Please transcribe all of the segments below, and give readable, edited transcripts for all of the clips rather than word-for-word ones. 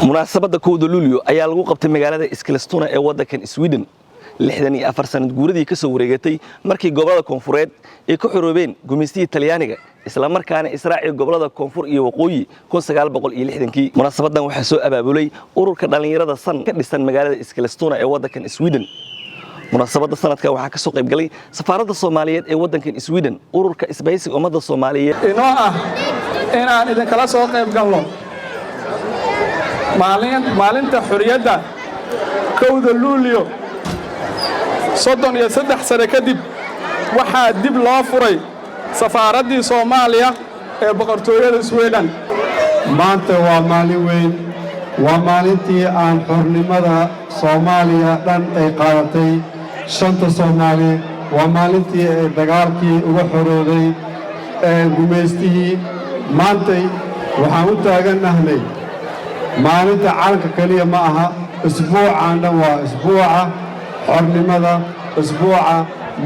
Munaasabadda 1-da Luulyo ayaa lagu qabtay magaalada Eskilstuna ee waddankan Sweden, 64 sanad guuradii ka soo wareegatay markii gobollada koonfureed ay ku xoroobeen gumaystihii Talyaaniga, isla markaana israaciya gobollada koonfur iyo waqooyi 1960-kii. Munaasabadan waxaa soo abaabulay ururka dhallinyarada san ka dhisan magaalada Eskilstuna ee waddankan Sweden. Munaasabadda sanadkan waxaa ka soo qayb galay safaaradda Soomaaliyeed ee waddankan Sweden, ururka Isbahaysiga Ummadda Soomaaliyeed. Inoo ah inaan idinkala soo qayb galno maalinta xorriyadda, 1-da Luulyo. 33 sane kadib waxaa dib loo furay safaaraddii Soomaaliya ee Boqortooyada Sweden. Maanta waa maalin weyn, waa maalintii aan xornimada Soomaaliya dhan ay qaadatay shanta Soomaali, waa maalintii ay dagaalkii uga xorooday ee gumaystihii. Maantay waxaan u taagannahnay maalinta calanka keliya ma aha, isbuucaan dhan waa isbuuca xornimada, isbuuca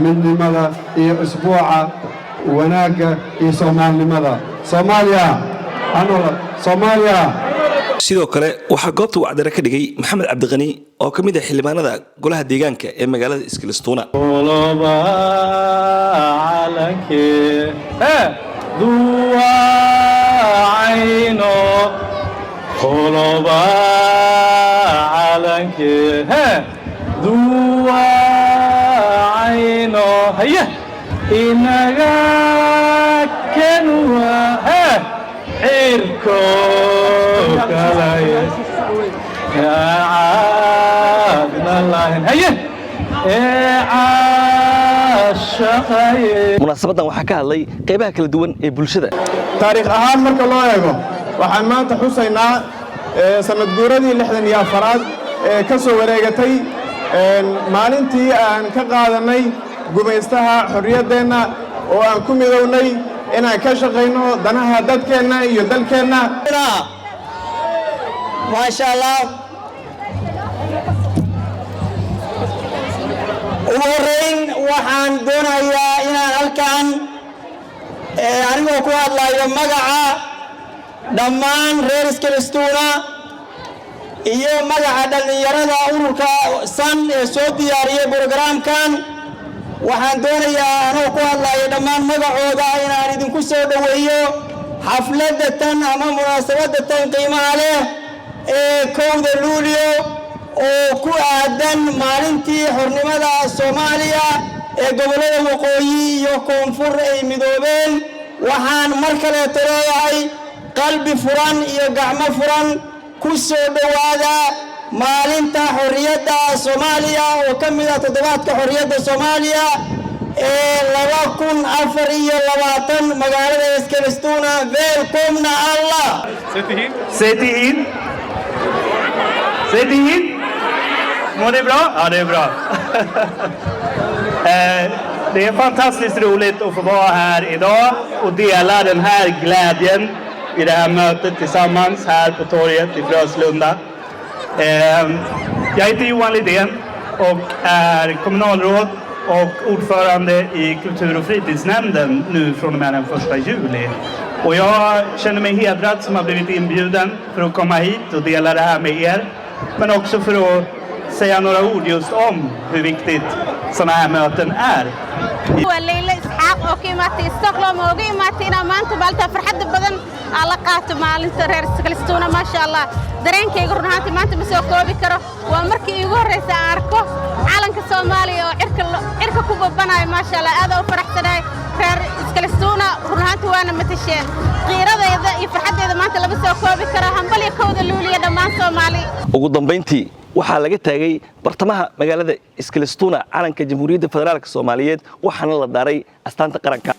midnimada iyo isbuuca wanaagga iyo soomaalinimada. Soomaaliya hanola, Soomaaliya! Sidoo kale waxaa goobta wacdare ka dhigay Maxamed Cabdiqani oo ka mid ah xildhibaanada golaha deegaanka ee magaalada Eskilstuna. Qoloba calankee duwacayno, qoloba calankee duwacayno, haye, inaga kenuwa cirko kalaye caadna lahayn, haye, ee caashaqaye. Munaasabadan waxaa ka hadlay qaybaha kala duwan ee bulshada. Taariikh ahaan marka loo eego, waxaan maanta xusaynaa sanad guuradii 64aad ee ka soo wareegatay maalintii aan ka qaadannay gumaystaha xorriyaddeenna oo aan ku midownay inaan ka shaqayno danaha dadkeenna iyo dalkeenna. Maasha Allah. Ugu horreyn waxaan doonayaa inaan halkan, anigoo ku hadlayo magaca dhammaan reer Eskilstuna iyo magaca dhallinyarada ururka san ee soo diyaariyey brograamkan, waxaan doonayaa anoo ku hadlayo dhammaan magacooda inaan idinku soo dhoweeyo xafladda tan ama munaasabadda tan qiimaha leh ee 1-da Luulyo oo ku aadan maalintii xornimada Soomaaliya ee gobollada waqooyi iyo koonfur ay midoobeen. Waxaan mar kaleeto leeyahay, qalbi furan iyo gacmo furan ku soo dhowaada maalinta xorriyadda Soomaaliya oo ka mid ah toddobaadka xorriyadda Soomaaliya ee 2024 magaalada Eskilstuna. Välkomna alla! Säg in. Säg in. Mår ni bra? Ja, det är bra. Det är fantastiskt roligt att få vara här idag och dela den här glädjen i det här mötet tillsammans här på torget i Fröslunda. Jag heter Johan Lidén och är kommunalråd och ordförande i kultur- och fritidsnämnden nu från och med den 1 juli. Och jag känner mig hedrad som har blivit inbjuden för att komma hit och dela det här med er. Men också för att säga några ord just om hur viktigt sådana här möten är. Waa Leyle Isxaaq oo ka imaatay Stockholm oo uga imaatay inaan maanta maalinta farxadda badan aan la qaato maalinta reer Eskilstuna. Maasha Allah, dareenkayga run ahaantii maanta ma soo koobi karo. Waa markii iigu horreysa aan arko calanka Soomaaliya oo cirka ku babanayo. Maasha Allah, aad u faraxsanahay. Reer Eskilstuna, run ahaantii waana matasheen. Qiiradayda iyo farxaddayda maanta lama soo koobi karo. Hambalyo 1-da Luuliya dhammaan Soomaali. Ugu dambayntii waxaa laga taagay bartamaha magaalada Eskilstuna calanka Jamhuuriyadda Federaalka Soomaaliyeed, waxaana la daaray astaanta qaranka.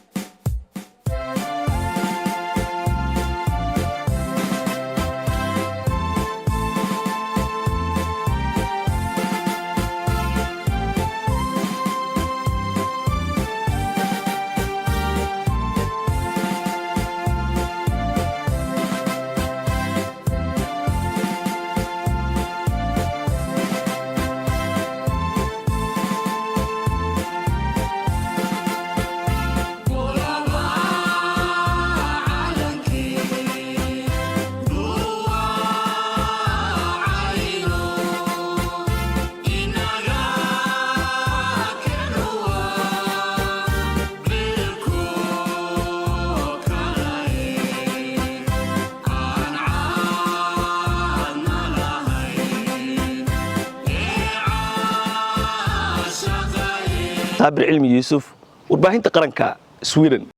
Saabir Cilmi Yuusuf, warbaahinta qaranka, Sweden.